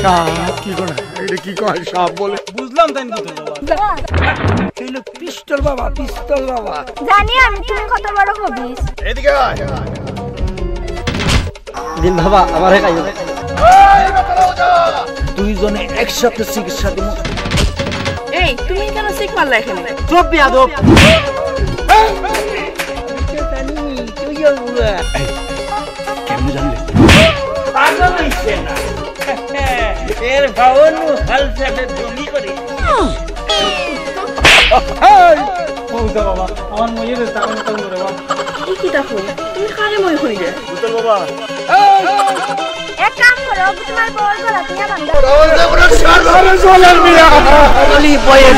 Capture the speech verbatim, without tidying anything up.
সাপ কি করে? এটা কি কয় সাপ বলে? বুঝলাম তাই না, বুঝলাম। এই হলো পিস্তল বাবা, পিস্তল বাবা। জানি আমি তুমি কত বড় খবিস। এদিকে আয়। দিন বাবা, আমারে খাইও। দুইজনে একসাথে চিকিৎসা দিব। এই, তুমি কেন চিক মারলা এখানে? চুপ, বেয়াদব। কেমনে জানলে? পাগল হইছে না। এর ভাবনু হাল চাটে জমি করে। এই, ও যা বাবা, আমার মইয়ে রে, তাকে নিতাম ধরে বাবা। এই কি দেখো? তুমি কারে মই কইলে? বুঝতে বাবা। এক কাম করো, তোমার বউর গলা তুমি বান্ধো। বলি বয়ে